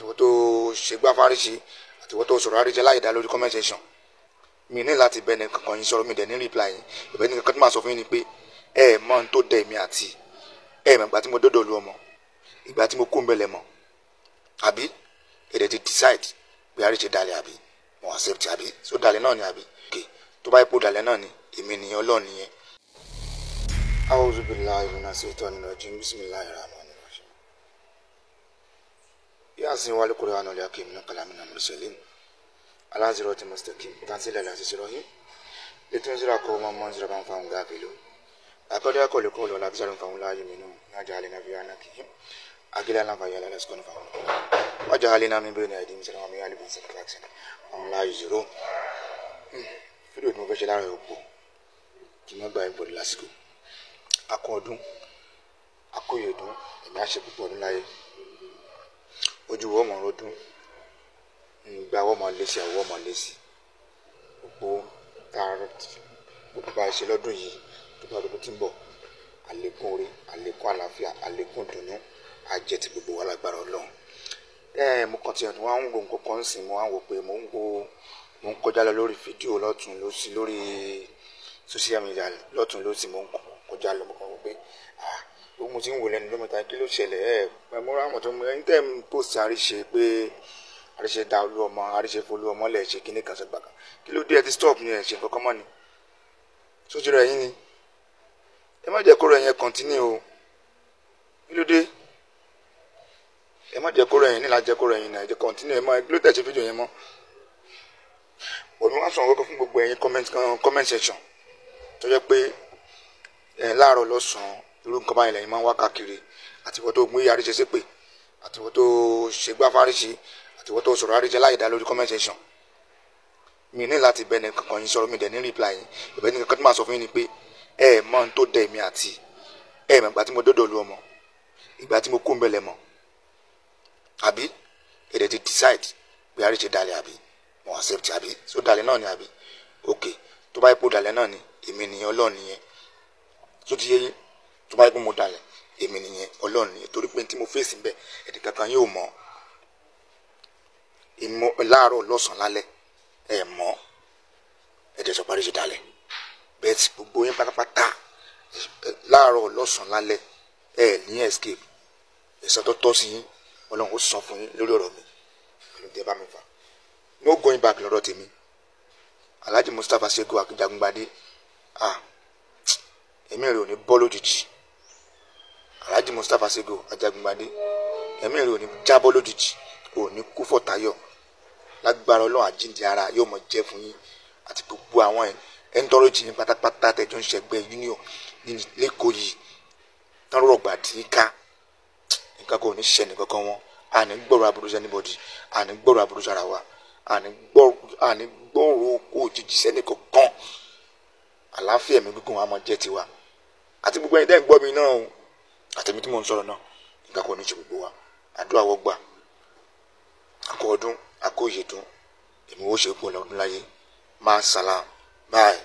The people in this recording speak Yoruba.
Àtiwọ́ tó ṣe gbá fáríṣe, àtiwọ́ tó sọ̀rọ̀ àríjẹ láì dá lórí comment section. Mi ní láti bẹ́ẹ̀ nìkankan yín sọ̀rọ̀, mi dẹ̀ ní reply yín. Ìbẹ́ ní kankan tí màá sọ fún yín ni pé ẹ mọ ohun tó dẹ̀ mí àti ẹ mọ̀ ìgbà tí mo dọ́dọ̀ Olú Ọmọ, ìgbà tí mo kó ń bẹ̀lẹ̀ mọ̀, àbí èdè ti decide pé àríṣe dalẹ̀, àbí mo accept, àbí so dalẹ̀ náà ni, àbí okay, tó bá ipò dalẹ̀ náà ni, èmi nìyẹn, Ọlọ́run nìyẹn. A'udhu billahi minash shaitani rajim. Bismillahir rahmanir rahim. Yasin wal Qur'anul hakim innaka laminal mursalin ala siratin mustaqim tanzilal azizir rahim litunzira qawman ma unzira fahum ghafilun laqad yaqulu qawlan la aktsarun fahum la yu'minun naj'alna fi anaqihim aghlalan fa hiya la yasqun fahum waj'alna min bayni aydihim saddan wa min khalfihim saddan fahum la yubsirun. Fídíò tí mo fẹ́ ṣe láàárọ̀ yìí pọ̀ kí n má gba ìbọ̀dì lásìkò. Akọ ọdún, akóyèdún, èmi á ṣe púpọ̀ ọdún láyé. Ojú wọ́n mọ̀ ọdún, ìgbà wọ́n mọ̀ lé sí, àwọ̀ mọ̀ lé sí. Gbogbo tààrà gbogbo bá ṣe lọ́dún yìí tó bá ọdún tí ń bọ̀, àlékún orí, àlékún àlàáfíà, àlékún ìdùnnú, á jẹ́ ti gbogbo wa lágbára Ọlọ́run. Mo kàn ti ẹ̀dùn wá ń wo nǹkan kan ń sìn, mo wá ń wò pé mo ń wo, mo ń kọjá lọ lórí fídíò lọ́tún lósì lórí social media lọ́tún lósì, mo ń kọjá lọ, mo kàn wò pé mo ti ń wò lẹ́nu lọ́mọta, kí ló ṣẹlẹ̀? Mo rá àwọn tó mú ẹni tẹ́ ń post àríṣe pé àríṣe da Olú Ọmọ, àríṣe folú ọmọ lẹ̀ ṣe kíní kan sọ́gbà kan. Kí ló dé ẹ ti stop ni ẹ ṣe nǹkan kan mọ́ ni? Sójú rẹ̀ yín ni. Ẹ má jẹ́ kó rẹ̀ yẹn continue o. Kí ló dé? Ẹ má jẹ́ kó rẹ̀ yín ní láti jẹ́ kó rẹ̀ yín náà, ẹ jẹ́ continue, ẹ má kí ló tẹ̀ ṣe fídíò yẹn mọ́. Òmi wá sọ̀rọ̀ kọ́kọ́ fún gbogbo ẹ̀yin comment section tó jẹ́ pé láàárọ̀ lọ́sàn-án irú nǹkan báyìí lẹ́yìn máa ń wá káàkiri, àtiwọ́ tó gbé àríṣe ṣépè, àtiwọ́ tó ṣe gbá fáríṣe, àtiwọ́ tó sọ̀rọ̀ àríṣe láì dá lórí comment section. Mi ní láti bẹ́ẹ̀ nìkankan yín sọ̀rọ̀, mi dẹ̀ ní reply yín. Ìbẹ́ ní kankan tí màá sọ fún yín ni pé ẹ mọ ohun tó dẹ̀ mí àti ẹ mọ̀ ìgbà tí mo dọ́dọ̀ Olú Ọmọ, ìgbà tí mo kó ń bẹ̀lẹ̀ mọ̀, àbí èdè ti decide pé àríṣe dalẹ̀, àbí mo accept, àbí so dalẹ̀ náà ni, àbí okay, tó bá ipò dalẹ̀ náà ni, èmi nìyẹn, Ọlọ́run nìyẹn. Tó ti yé yín, tó bá yẹ kó mo dalẹ̀, èmi nìyẹn, Ọlọ́run nìyẹn. Torí pé tí mo fèsì ń bẹ̀, ẹ̀dì kankan yóò mọ̀ ìmọ̀ láàárọ̀ lọ́sàn-án lálẹ́ ẹ̀ mọ̀ ẹ̀dẹ̀ sọ parí ṣe dalẹ̀ bẹ́ẹ̀ tí gbogbo yín pátápátá láàárọ̀ lọ́sàn-án lálẹ́ ẹ̀ ní escape. Ẹ̀san tó tọ́ sí yín Ọlọ́run ó san fún yín lórí ọ̀rọ̀ mi pẹ̀lú tẹ́ bá mi fà. No going back lọ́rọ̀ tèmi. Alhaji Mustapha Sego Ajagungbadé, ẹ̀mí rẹ̀ ò ní bọ́ lójijì. Alhaji Mustapha Sego Ajagungbadé, ẹ̀mí rẹ̀ ò ní jábọ́ lójijì, ò ní kú fọ̀tayọ̀ lágbára Ọlọ́run. Àjíǹde ara yóò mọ̀ jẹ́ fún yín àti gbogbo àwọn ẹ̀ńtọ́rọ̀jì yín pátápátá tẹ̀jọ́ ń ṣẹgbẹ́ union ní lẹ́kọ̀ọ́ yìí tán rọ̀gbà tí ń ká. Nǹkan kò ní ṣe nìkankan wọn. Àní gbọ́rọ̀ aburú sí anybody, àní gbọ́rọ̀ aburú sára wa, àní gbọ́rọ̀ kó òjijì sẹ́nì kankan. Àlàáfíà ẹ̀mí gígùn wa máa jẹ́ tiwa àti gbogbo ẹ̀yin tẹ́ ń gbọ́ mi náà o, àtẹ̀mí tí mò ń sọ̀rọ̀ náà. Nǹkan kò ní ṣe gbogbo wa. Àdúrà wọ́n gbà. Àkó ọdún, àkó ìyèdún, èmi ó ṣe é pọ̀ lọ́dún láyé. Máa sàlám báyìí.